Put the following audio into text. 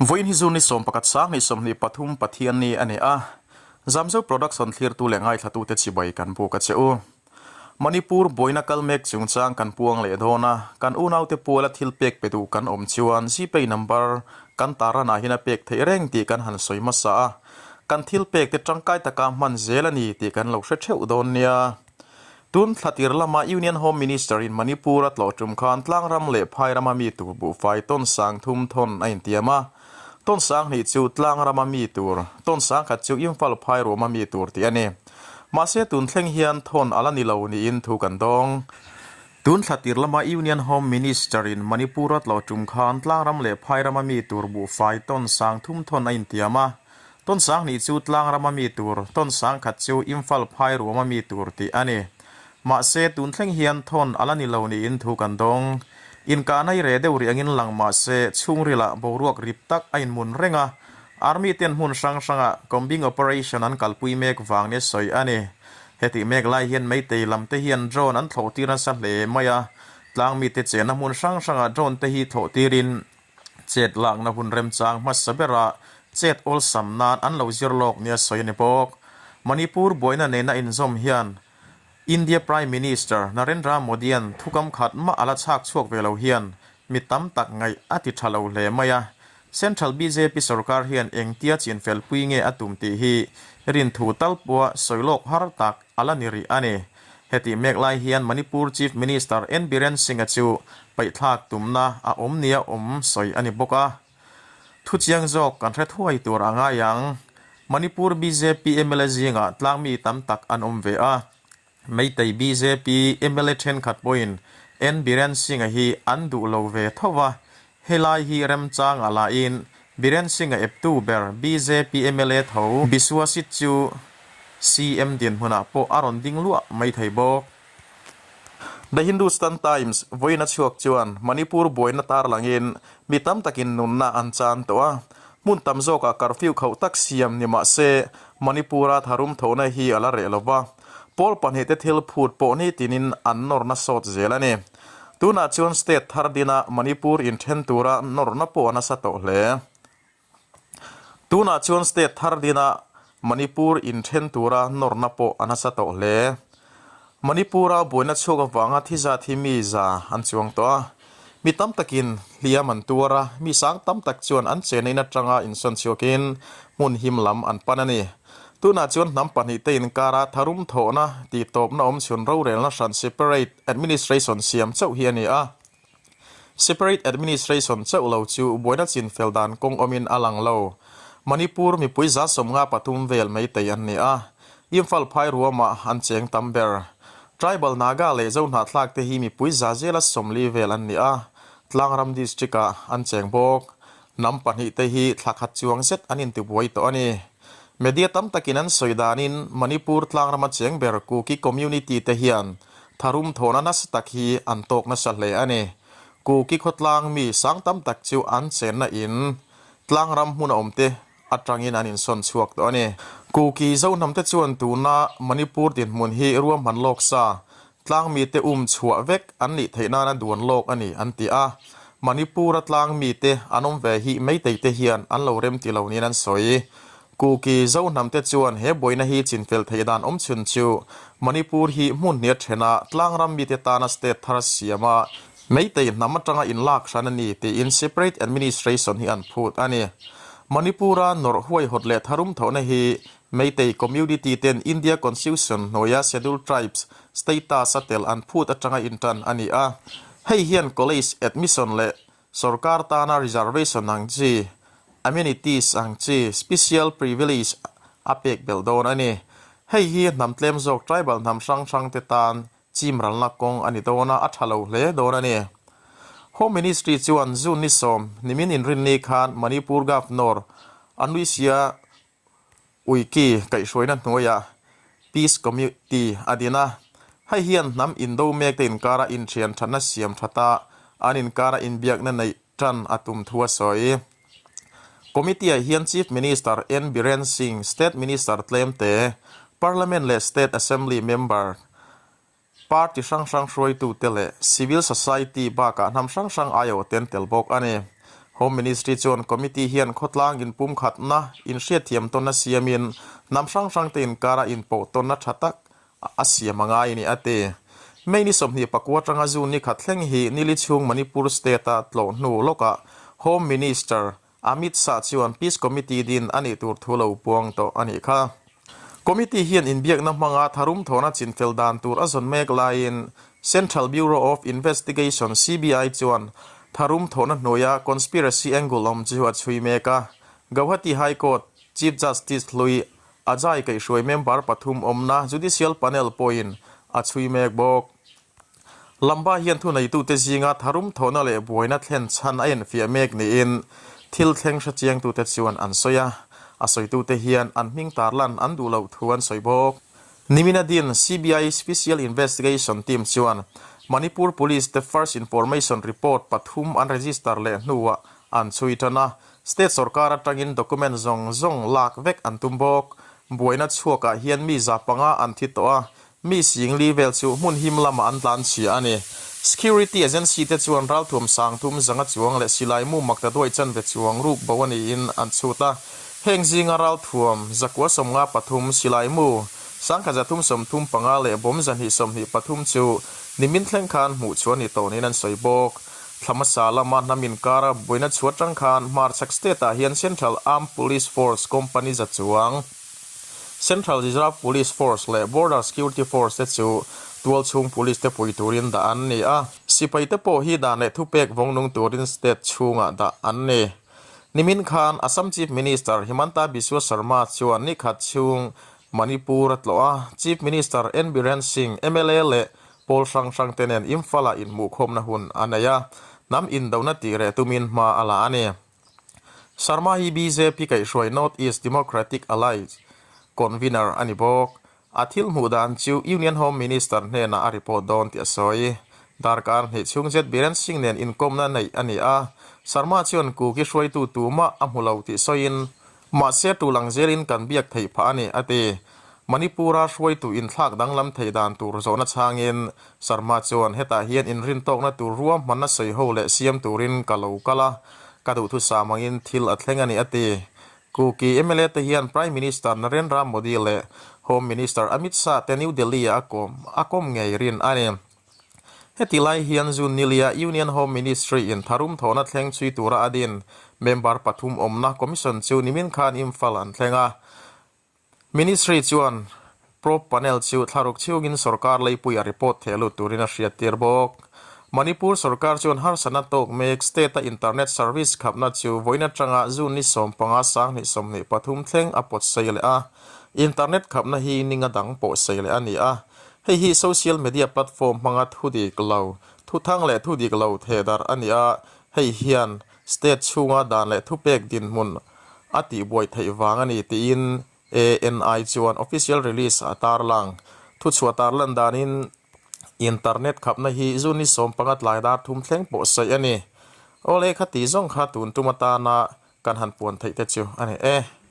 Vawiin hi June ni 11 2023 Pathianni a ni a, Zamzo Production thlirtu leh ngaithlatute chibai kan buk a che u. Manipur buaina kal mek chungchang kan puang leh dawn a, kan unaute puala thil pek pe duh kan awm chuan Gpay number kan tarlanah hian a pek theih reng tih kan han sawi hmasa a, kan thil pek te tangkai taka hman zel a ni tih kan lo hre theuh dawn nia. Tun thlatir lama Union Home Minister in Manipur a tlawh tum khan tlangram leh phai rama mi tur buhfai tawn sang thum thawn a intiam a, tawn sang hnih chu tlangrama mi tur, tawn sang khat chu Imphal phai ruama mi tur tih a ni. Mahse tun thleng hian thawn a la ni lo niin thu kan dawng. Tun thlatir lama Union Home Minister in Manipur a tlawh tum khan tlangram leh phai rama mi tur buhfai tawn sang thum thawn a intiam a, Tawn sang hnih chu tlang rama mi tur, tawn sang khat chu Imphal phai ruama mi tur tih a ni. Mahse, tun thleng hian thawn a la ni lo niin thu kan dawng. Inkahna i reh deuh rih angin lang mahse, chhungrilah boruak rip tak a inmun reng a, Army ten hmun hrang hrangah combing operation an kalpui mek vang nia sawi a ni. Hetih mek lai hian Meitei lam te hian drone an thlawh tir nasa hle mai a, tlang mite chenna hmun hrang hrangah drone te hi thlawh tirin Chet lakna hun remchang hmasa bera chet awlsam nan an lo zir lawk nia sawi a ni bawk. Manipur buaina nena inzawm hian India Prime Minister Narendra Modi-a'n thukam khat mah a la chhak chhuak ve lo hian mi tam tak ngaih a ti tha lo hle mai a. Central bjp sorkar hian engtia chinfel pui nge a tum tih hi rinthu tal pawha sawi lawk har tak a la ni rih a ni. Hetih mek lai hian Manipur Chief Minister N Biren Singh-a chu paihthlak tumna a awm nia awm sawi a ni bawk a. Thuchiang zawk kan hre thuai tur a ngai ang. Manipur bjp mla zingah tlangmi tam tak an awm ve a. Meitei bjp mla thenkhat pawhin N Biren Singh-a hi an duh lo ve tho va. Helai hi remchang a lahin Biren Singh-a eptu ber bjp mla tho Biswasit chu CM dinhmunah pawh a rawn ding luah mai thei bawk. The Hindustan Times vawiin a chhuak chuan Manipur buaina tarlangin mi tam takin nunna an chan tawh a, hmun tam zawkah curfew khauh tak siam ni mah se Manipura tharum thawhna hi a la reh lo va, pawl pahnihte thil phut pawh nitinin an nawrna sawt zel a ni. Tunah chuan state thar dina Manipur inthen tura nawrna pawh a nasa tawh hle. Tunah chuan state thar dina Manipur inthen tura nawrna pawh a nasa tawh hle. Manipura buaina chhuak avanga thi zat hi mi za an chuang tawh a. Mi tam takin hliam an tuar a, mi sang tam tak chuan an chena in atanga insawn chhuakin hmun him lam an pan a ni. Tunah chuan hnam pahnihte inkara tharum thawhna tihtawpna awmchhun rorelna hran separate administration siam chauh hi a ni a. Separate administration chauh lo chu buaina chinfel dan kawng awmin a lang lo. Manipur mipui 53 vel Meitei an ni a, Imphal phai ruamah an cheng tam ber. Tribal Naga leh Zohnahthlak te hi mipui 40% vel an ni a, Tlangram district-ah an cheng bawk. Hnam pahnihte hi thla khat chuang zet an intibuai tawh a ni. Media tam takin an sawi danin Manipur Tlangrama cheng ber Kuki community te hian Tharum thawhna nasa tak hi an tawk nasa hle a ni. Kuki khawtlang mi sang tam tak chu an chenna in tlangram hmun a awmte atangin an insawn chhuak tawh a ni. Kuki Zohnamte chuan tuna Manipur dinhmun hi ruahman lawk sa, tlang mite um chhuah vek an nih theih nana duan lawk a ni an ti a. Manipur-a tlang mite an awm ve hi Meitei-te hian an lo remti lo niin an sawi. Kuki Zohnamte chuan he buaina hi chinfel theih dan awm chhun chu Manipur hi hmun hniat thena tlangram mite tana state thar siama Meitei hnam atanga inlak hran a ni tiin separate administration hi an phut a ni. Manipur-a nawrh huaihawt leh tharum thawhna hi Meitei community ten India Constitution hnuaia Scheduled Tribes status a tel an phut atanga intan a ni a. Hei hian college admission leh Sorkar tana reservation ang chi, amenities ang chi, special privilege a pek belh dawn a ni. Hei hi hnam tlem zawk tribal hnam hrang hrang te tan chim ralna kawng a ni dawn a, a tha lo hle dawn a ni. Home Ministry chuan June ni 10, nimin inrinni khan Manipur Governor Anuishya Uiki kaihhruaina hnuaiah Peace Committee a din a, hei hian hnam indo mekte inkara inthian thatna siam thata an inkara inbiakna neih tan a tum thu a sawi. Committee-ah hian Chief Minister N Biren Singh, State Minister tlemte, Parliament leh State Assembly member, Party hrang hrang hruaitute leh civil society bakah hnam hrang hrang aiawh ten tel bawk a ni. Home Ministry chuan committee hian khawtlang inpumkhatna, inhriatthiam tawnna siamin hnam hrang hrangte inkara inpawh tawnna tha tak a siam a ngai a ni, a ti. May ni 29 atanga June ni khat thleng hi nili chhung Manipur state-a tlawh hnu lawkah Home Minister Amit Shah chuan Peace Committee din a nih tur thu lo puang tawh a nih kha. Committee hian inbiakna hmanga tharum thawhna chinfel dan tur a zawn mek laiin Central Bureau of Investigation, CBI, chuan tharum thawhna hnuaia conspiracy angle awm chu a chhui mek a. Gauhati High Court Chief Justice hlui Ajay kaihhruai member pathum awmna Judicial Panel pawhin a chhui mek bawk. Lamba hian thuneitute zinga tharum thawhna leh buaina thlen chhan a enfiah mek niin thil thleng hrechiangtute chuan an sawi a, a sawitute hian an hming tarlan an duh loh thu an sawi bawk. Nimina din CBI Special Investigation Team chuan Manipur Police te First Information Report pathum an register leh hnuah an chhui tan a, state sorkar atangin document zawng zawng lak vek an tum bawk. Buaina chhuakah hian mi za panga an thi tawh a, Mi singli vel chu hmun him lamah an tlan chhia a ni. Security agency te chuan ralthuam sangthum zanga chuang leh silai mu makta duai chanve chuang ruk bo a niin an chhut a. Heng zinga ralthuam zakua 53, silai mu 1335 leh bawm 223 chu nimin thleng khan hmuh chhuah a ni tawh niin an sawi bawk. Thla hmasa lama hnam inkara buaina chhuah atang khan hmarchhak state ah hian Central Armed Police Force company za chuang, Central Reserve Police Force leh Border Security Force te chu tualchhung police te pui turin dah an ni a. Sipai te pawh hi dan leh thupek vawng nung turin state chhungah dah an ni. Nimin khan Assam Chief Minister Himanta Biswa Sarma chuan nikhat chhung Manipur a tlawh a, Chief Minister N Biren Singh, mla leh pawl hrang hrang te nen Imphal-ah inhmuhkhawmna hun a nei a, hnam indona tih reh tumin hma a la a ni. Sharma hi bjp kaihhruai North East Democratic Alliance convener a ni bawk. A thil hmuh dan chu Union Home Minister hnenah a report dawn tih a sawi. Darkar hnih chhung zet Biren Singh nen inkawmna neih a ni a, Sharma chuan Kuki hruaitu tumah a hmu lo tih sawiin, Mahse tul ang zelin kan biak theih phah a ni, a ti. Manipur-a hruaitu inthlak danglam theih dan tur zawhna chhangin Sharma chuan hetah hian inrintawkna tur ruahmanna sawi ho leh siam turin ka lo kal a, ka duhthusam angin thil a thleng a ni, a ti. Kuki mla te hian Prime Minister Narendra Modi leh Home Minister Amit Shah te New Delhi-ah a kawm a kawm ngei rin a ni. Heti lai hian June nilia Union Home Ministry in tharum thawhna thleng chhui tura a din member pathum awmna commission chu nimin khan Imphal an thleng a. Ministry chuan probe panel chu thlaruk chhungin sorkar leipuia report theh lut turin a hriattir bawk. Manipur sorkar chuan harsatna tawk mek state-a internet service khapna chu vawiin atanga June ni 15 2023 thleng a pawt sei leh a. Internet khapna hi ninga dang pawh sei leh a ni a. Hei hi social media platform hmanga thu dik lo, thuthang leh thu dik lo thehdarh a ni a, hei hian State chhunga dan leh thupek dinhmun a tihbuai theih vang a ni tiin ANI chuan official release a tarlang. Thuchhuah tarlan danin internet khapna hi June ni 15 tlai dar thum thleng pawh saih a ni. Awle kha tih zawng kha tun tum atana kan han puan theih te chu a ni e.